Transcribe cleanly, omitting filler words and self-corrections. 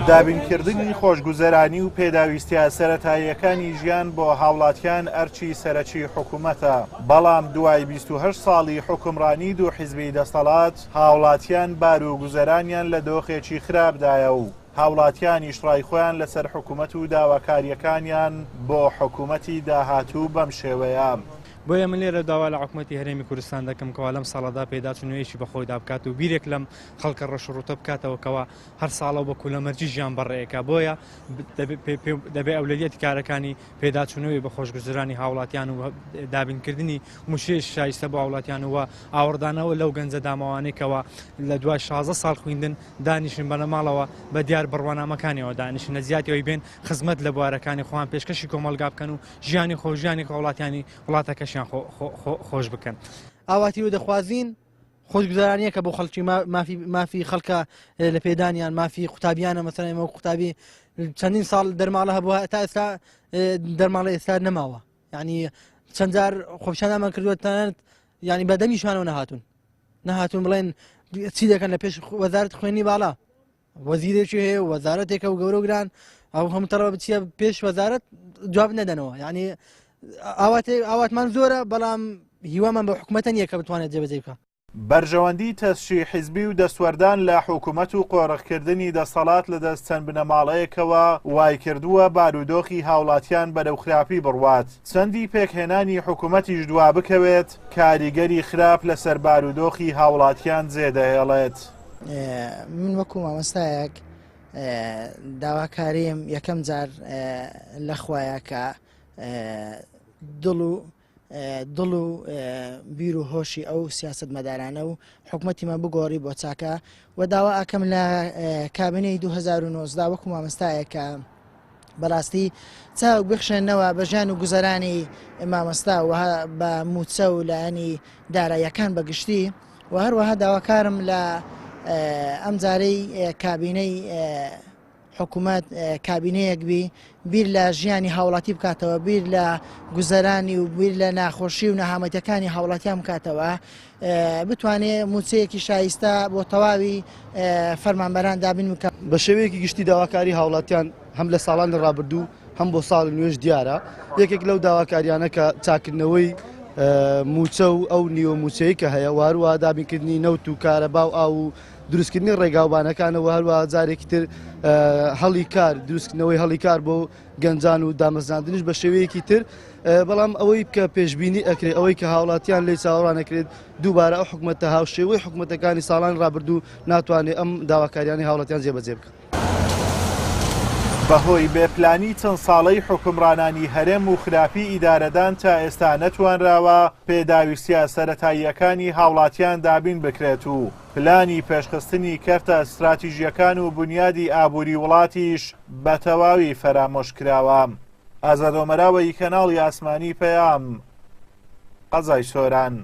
دابینکردنی خۆشگوزەرانی و پێداویستیە سەرەتاییەکانی ژیان بۆ هاوڵاتیان ئەرکی سەرەکی حکومەتە، بەڵام دوای 28 ساڵی حوکمڕانی دوو حیزبی دەسەڵات، هاوڵاتیان بار و گوزەرانیان لە دۆخێکی خراپدایە و هاوڵاتیانیش ڕای خۆیان لەسەر حکومەت و داواکارییەکانیان بۆ حکومەتی داهاتوو بەم شێوەیە. بۆیە من لێرە داوا لە حکومەتی هەرێمی کوردستان دەکەم کەوا لەم ساڵەدا پێداچوونەوەیەکی بە خۆیدا بکات و بیرێک لەم خەڵکە ڕەش و ڕووتە بکاتەوە کەوا هەر ساڵە و بە کولەمەرجی ژیان بەڕێکە. بۆیە دەبێ ئەولەویەتی کارەکانی پێداچوونەوەی بە خۆشگوزەرانی هاوڵاتیان و دابینکردنی مووچەی شایستە بۆ هاوڵاتیان و ئاوڕدانەوە لەو گەنجە داماوانەی کەوا لە دوای 16 ساڵ خویندن دانیشن بە ماڵەوە بە دیار بڕوانامەکانیەوە دانیشن لە جیاتی ئەوەی بێن خزمەت لە بوارەکانی خۆیان پێشکەشی کۆمەڵگا بکەن و ژیانی خۆ ژیانی هاوڵاتیانی وڵاتەکەشیان خۆش بکەن. ئاواتی و دەخوازین خۆشگوزەرانیەکە بۆ خەڵکی مافی مافی خەڵکە لە پێدانیان مافی قوتابیانە مەسەلەن ئێمە قوتابی چەندین ساڵ دەرماڵە هەبووە تا ئێستا دەرماڵە ئێستا نەماوە یعنی چەند جار خۆپیشاندانمان کردووە تەنانەت یعنی بەدەمیشمانەوە نەهاتوون نەهاتوون بڵێن چی دەکەن لە پێش وەزارەت خوێنی باڵا وەزیرێکی هەیە و وەزارەتێکە و گەورە و گران ئەو هەموو تەڕەوە بچیە پێش وەزارەت جواب نەدەنەوە یعنی ئاواتێ ئاواتمان زۆرە بەڵام هیوامان بە حکوومەتە نییە کە بتوانێت جێبەجێ بکە. بەرژەوەندی تەسکی حیزبی و دەستوەردان لە حکومەت و قۆرخکردنی دەسەڵات لەدەست چەند بنەماڵەیەکەوە وایکردووە بارودۆخی هاوڵاتیان بەرەو خراپی بڕوات، چەندی پێکهێنانی حکومەتیش دوابکەوێت کاریگەری خراپ لەسەر بارودۆخی هاوڵاتیان جێدەهێڵێت. من وەکو مامۆستایەک داواکاریم یەکەم جار لە خوایە کە دڵ و دڵ و بیر و هۆشی ئەو سیاستمەدارانە و حکومەتیمان بگۆڕی بۆ چاکە و داوا ئەکەم لە کابینەی 2019 وەکو مامۆستایەک کە بەڕاستی چاو بخشێنەوە بە ژیان و گوزەرانی مامۆستا و بە موچە و لایەنی داراییەکان بە گشتی و هەروەها داواکارم لە ئەمجارەی کابینەی حکوومەت کابینەیەک بی بیر لە ژیانی هاوڵاتی بکاتەوە بیر لە گوزەرانی و بیر لە ناخۆشی و نەهامەتەکانی هاوڵاتیان بکاتەوە بتوانێ موچەیەکی شایستە بۆ تەواوی فەرمانبەران دابین بکات. بە شێوەیەکی گشتی داواکاری هاوڵاتیان هەم لە ساڵانی ڕابردوو هەم بۆ ساڵی نوێش دیارە، یەکێک لەو داواکاریانە کە چاککردنەوەی مووچە و ئەو نیوە مووچەی کە هەیە و هەروەها دابینکردنی نەوت و کارەبا و ئاو و دروستکردنی ڕێگاوبانەکانە و هەروەها جارێکی تر هەڵی کار دروستکردنەوەی هەڵی کار بۆ گەنجان و دامەزراندنیش بە شێوەیەکی تر بەڵام ئەوەی کە پێشبینی ئەکرێت ئەوەی کە هاوڵاتیان لێی چاوەڕوان ئەکرێت دووبارە ئەو حکومەتە هاوشێوەی حکومەتەکانی ساڵانی ڕابردوو ناتوانێت ئەم داواکاریانەی هاوڵاتیان جێبەجێ بکات. بەهۆی بێ پلانی چەند ساڵەی حوکمڕانانی هەرێم و خراپی ئیدارەدان تا ئێستا نەتوانراوە پێداویستیە سەرەتاییەکانی هاوڵاتیان دابین بکرێت و پلانی پێشخستنی کەرتە ستراتیژیەکان و بونیادی ئابوری وڵاتیش بە تەواوی فەرامۆش کراوە. ئازاد ئۆمەراوەیی کەناڵی ئاسمانی پەیام، قەزای سۆران.